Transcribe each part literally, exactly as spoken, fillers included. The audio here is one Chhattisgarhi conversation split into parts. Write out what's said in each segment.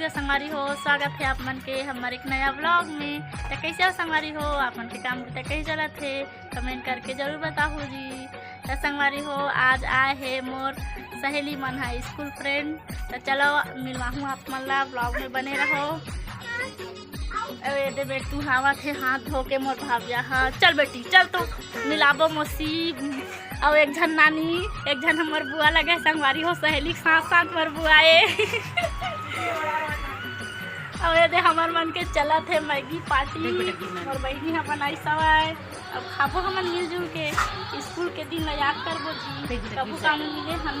संगवारी हो, स्वागत हे आप मन के हमर एक नया vlog में। त कइसे हो संगवारी हो, आप मन के काम बुता कइसे चलत हे, comment करके जरूर बताहू जी। त संगवारी हो, आज आए हे मोर सहेली मन ह, school friend। त चलो मिलवाहूँ आप मन ला, vlog में बने रहो। अरे दे बेटू, हावत हे हाथ धो के मोर भाविया ह। चल बेटी, चल तो मिलाबो मौसी। अउ एक झन नानी, एक झन हमर बुआ लगे संगवारी हो, सहेली के साथ साथ मोर बुआ ए। अउ ये दे हमर मन के चलत हे मैगी पार्टी, देख बेटा, गिर ना। मोर बहिनी ह बनाई सवाय। अब खाबो हमन मिलजुल के, school के दिन ला याद करबो जी। देख बेटा, कबू गिर कानी मिले हम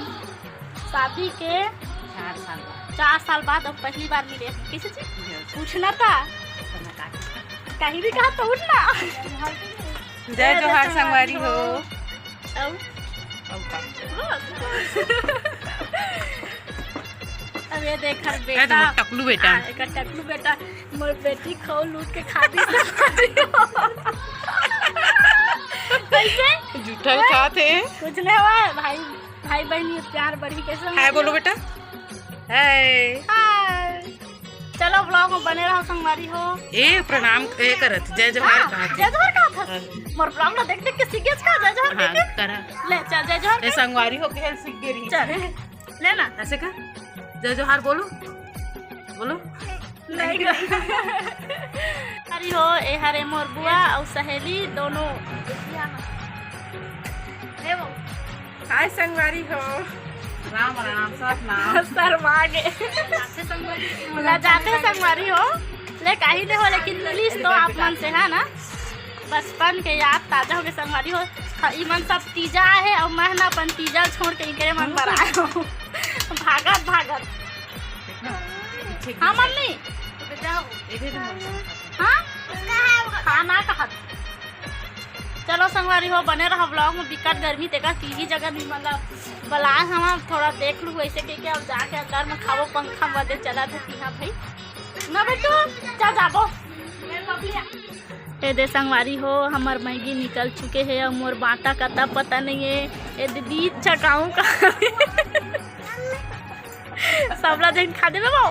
शादी के चार साल बाद। चार साल बाद अब पहली बार मिले हम। कइसे जी? Yes। पूछना था। उठना का? कहीं भी कहा तो उठना। जय जोहार संगवारी हो। अउ? अउ का? बस। अब ये देख हर ए, बेटा। टकलू बेटा। हाँ, एकर टकलू बेटा, मोर बेटी खो लूट के खा दी। कइसे? जूठा खात हे। कुछ नहीं हुआ है भाई, भाई बहन ये प्यार बढ़ी कइसे? हाय बोलो बेटा। हाय। हाय। चलो vlog में बने रहो संगवारी हो। ए प्रणाम ए करत, जय जोहार हाँ, कहत। जय जोहार कहत हस। हाँ। मोर vlog ला देख देख के सीख गेस का जय जोहार हाँ, कह के? करा। ले चल जय जोहार ए कह। संगवारी हो के सीख गे रही। चल, ले ना। ऐसे का? जय जोहार बोलो। बोलो। नहीं, नहीं। अरे हो, ए हरे मोर बुआ अउ सहेली दोनों। ए वो। हाय संगवारी हो। राम राम, सत नाम। शर्मा गे। लजाते संगवारी हो। ले काही ले हो, लेकिन मिलिस तो आप मन से, है ना? बचपन के याद ताजा हो गे संगवारी हो। हाँ, ई मन सब तीजा हे अउ मैं ना अपन तीजा छोड़ के इकरे मन बर आए हो। भागत भागत। हाँ मम्मी। हाँ? खाना कहत। चलो संगवारी हो, बने रहो vlog में। बिकट गर्मी तेकर टीवी जगह नहीं, मतलब बलाए हवा थोड़ा देख लू वैसे के, के अब जाके अंदर में खाबो, पंखा मदे चला था तीहा भाई ना बेटू। चल जाबो। ए दे संगवारी हो, हमर मैगी निकल चुके हे अउ मोर बाटा का अता पता नहीं है। ए दे बीच छकाऊं का। सबला जन खा देबे वो।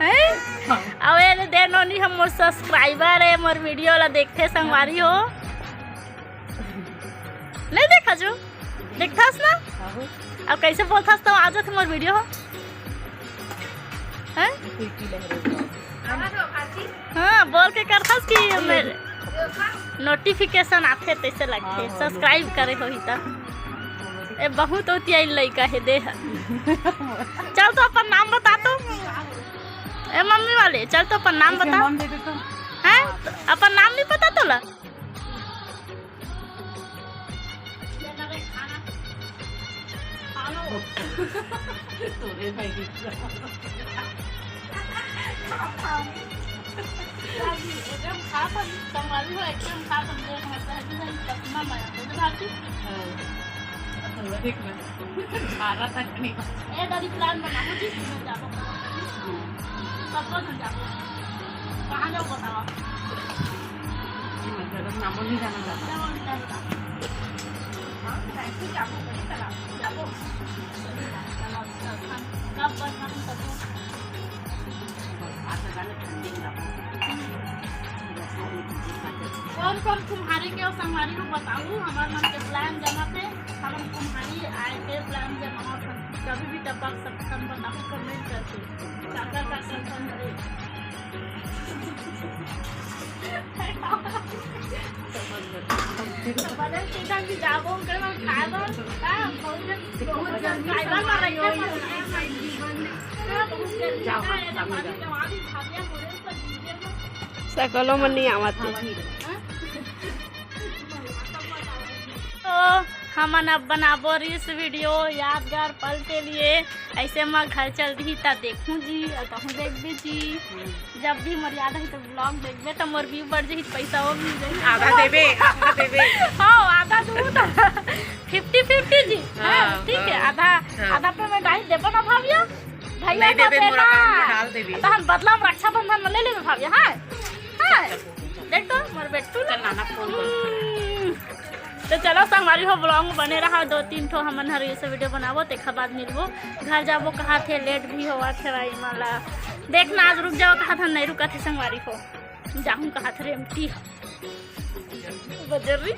हैं? अउ ए दे नोनी हम मोर subscriber है, मोर video ला देखथे संगवारी हो। नहीं देखा जो? देखथस ना? आहो। अब कइसे बोलथस तो आ जाथे मोर video हो। हैं? हाँ, बोल के करथस कि मेरे notification आथे तइसे लगथे। हाँ, हाँ, subscribe करे होही त। ए, बहुत ओतियाई लइका हे दे ह। चल तो अपन नाम बता तो। ए मम्मी वाले, चल तो अपन नाम बता। हैं? तो अपन नाम नहीं पता तोला? तोरे भाई एकदम खा पन, संभाली हो, एकदम खा पन, जो हमारे सहजी भाई कतना मया, बोले भाभी? हाँ। देख ना। मारा था कहीं। ए, दादी, plan बनाओ जी, घूमे जाबो। कब को जाबो? कहाँ जाओ बताओ? जी, मैं जगह नामो नहीं जाना चाहता। जाओ, जाओ, जाओ। हाँ, time से जाबो, कभी कला जाबो। कब बनना हम तब। कौन कौन कुम्हारी के संगवारी हो बताओ, हमार मन के plan जमा थे, हम कुम्हारी आए के plan जमा हो, कभी भी टपक सकथन, बताओ comment करके, काकर काकर संग हरे। बदल सीधा भी जाबो, उनकर मन खाए बर, का, बहुत जन, बहुत जन खाए बर, हाँ, बहुत जन जाओ, खाए बर, सामने जाओ। सकलो मन नहीं आवत हे। तो हमन अब बनाबो reels video यादगार पल के लिए। ऐसे मैं घर चल रही त देखूं जी, और कहूँ देखबे जी। जब भी मोर याद है तो vlog देखबे तो मोर view बढ़ जाही, पैसा वो मिल जाही। आधा देबे, आधा देबे। हाँ, आधा दूध। Fifty fifty जी। हाँ, हाँ, ठीक है, हाँ। आधा, हाँ। आधा payment आई देबो ना भाविया। भैया नहीं का देबे, मोर बेटा। Account में डाल देबे। तो हम बदला में रक्षाबंधन में ले लेबे भाविया, हाँ? हाँ। देख तो, मोर बेटू ना। चल, नाना phone कर। हम्म। तो चलो संगवारी हो, vlog में बने रहा, दो तीन ठो हमन हर ऐसे video बनाबो, तेखर बाद मिलबो। घर जाबो कहा थे, late भी होवा थे भाई मला। देख ना, आज रुक जाओ कहत हन, नहीं रुकत हे संगवारी हो, जाहूं कहत हे रेमटी ह। बजर रही।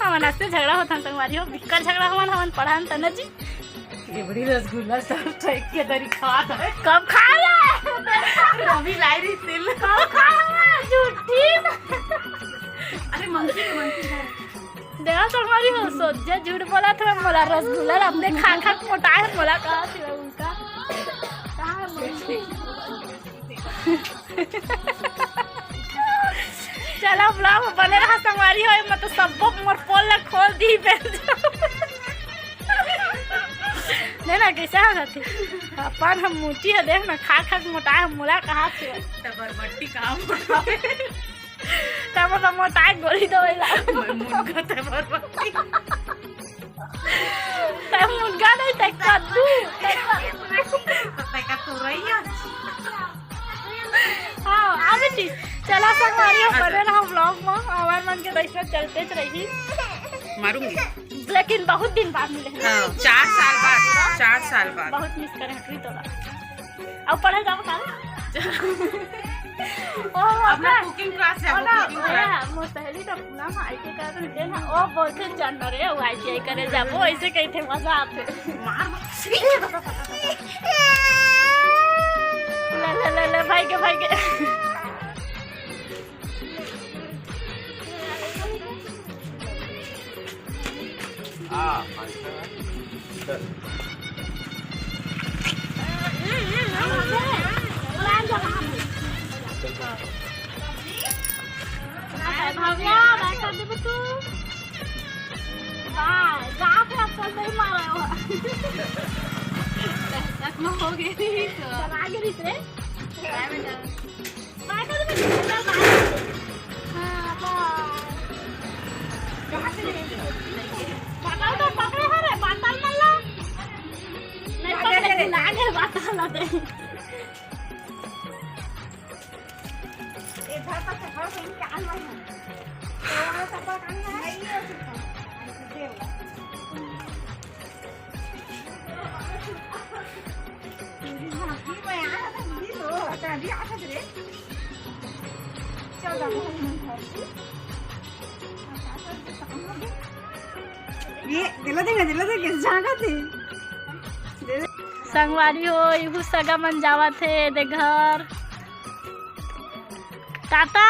हमन अइसे झगड़ा होत हन संगवारी हो, बिक्कट झगड़ा होवन, हमन पढ़न त न जी। ये बड़ी रसगुल्ला सब टाइप के दरी खात हे। कब खाय हे? रवि लाई रही तेल। कब खाय हे? झूठी। अरे मंकी हे, मंकी हे। देखा संगवारी हो, सोझे झूठ बोलत हे, मोला रसगुल्ला ला अपने खा खा के मोटाय हे, मोला कहा थी उल्टा। कहा है मंकी? चला vlog बने रहा संगवारी हो, मतलब सबो मोर पोल ला खोल दी बेल। नहीं ना, कैसे हो जाती? अपन हम मोटी हे, देख ना, खा खा के मोटाय हे, मोला कहा थी। तबर बट्टी कहाँ मोटावे? तब तो मोटाय गोली दवाई ला। मैं मुनगा तबर बट्टी। तब मुनगा नहीं, तब कद्दू। तब का तोरई है। हाँ, आ बेटी, चला संगवारी हो, बने रहा vlog में, हमार मन के वैसे चलते रही। मारूंगी। लेकिन बहुत दिन बाद मिले हैं। हाँ, चार साल बाद, चार साल बाद। बहुत miss करे हैं तोला। अब पढ़े जाबो का? ओ, अपना cooking class जाबो, ना, cooking class। मोर सहेली तो पूनम ITI करत रहिथे ना, ओ बोलथे चल ना रे, ओ ITI करे जाबो, ऐसे कहिथे, मजा आथे। मार, मार। ले, ले, ले, ले, भाई के, भाई के। भव्या, बाय कर दे तू। बाय, जा के अब कल नहीं मारा हो। तक में हो गई तो। चला गई रे। बाय बेटा। बाय कर दे बेटा, बाय। हाँ, बाय। बाटल तो पकड़े हो रे, बाटल मन ला। नहीं पकड़े, भुला गए बाटल ला दे। इधर तो चप्पल पहन के आ गए हैं। तो वाला चप्पल कान में है। नहीं, ये चप्पल। ये दिला देंगे, दिला देंगे, झांका थे। संगवारी हो, इहू सगा मन जावत हे दे घर। टाटा।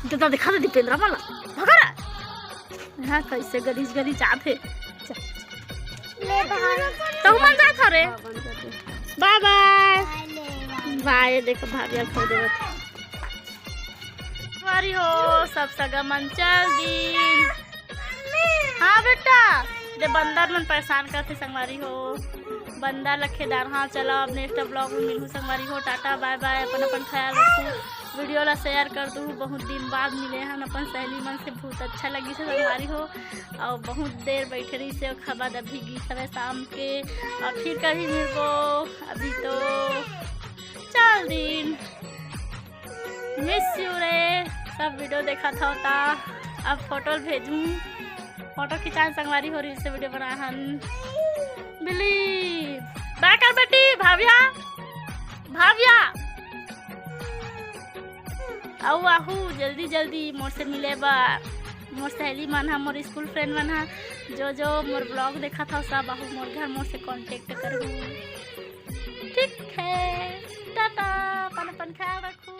दादा दिखा दे दीपेंद्रा वाला। भगा रे। हाँ, कैसे गलीज गलीज आत हे। चल। ले भाई। तहू मन जात हो रे। बाय बाय। बाय, देखो भाभी अब खो देवत। संगवारी हो, सब सगा मन चल दीन। हाँ बेटा, दे बंदर मन परेशान करथे संगवारी हो। बंदर लखेदार। हाँ, चलो अब next vlog में मिलहू संगवारी हो। टाटा बाय बाय, अपन अपन ख्याल रखू। Video ला share कर दू। बहुत दिन बाद मिले हन अपन सहेली मन से, बहुत अच्छा लगिस हे संगवारी हो। और बहुत देर बैठे रहिस हे, ओखर बाद अभी गीस हवे शाम के। और फिर कभी मिलबो, अभी तो चल दीन। Miss you रे, सब video देखत हव ता। अब photo भेजूं, photo खिंचान संगवारी हो, reel से video बनाहन। बिल्ली, बाय कर बेटी, भाविया, भाविया। अउ आहू जल्दी जल्दी मोर से मिले बर। मोर सहेली मन ह, मोर school friend मन ह, जो जो मोर vlog देखत हव, सब आहू मोर घर, मोर से contact करहू। ठीक है, टाटा, अपन अपन ख्याल रखू।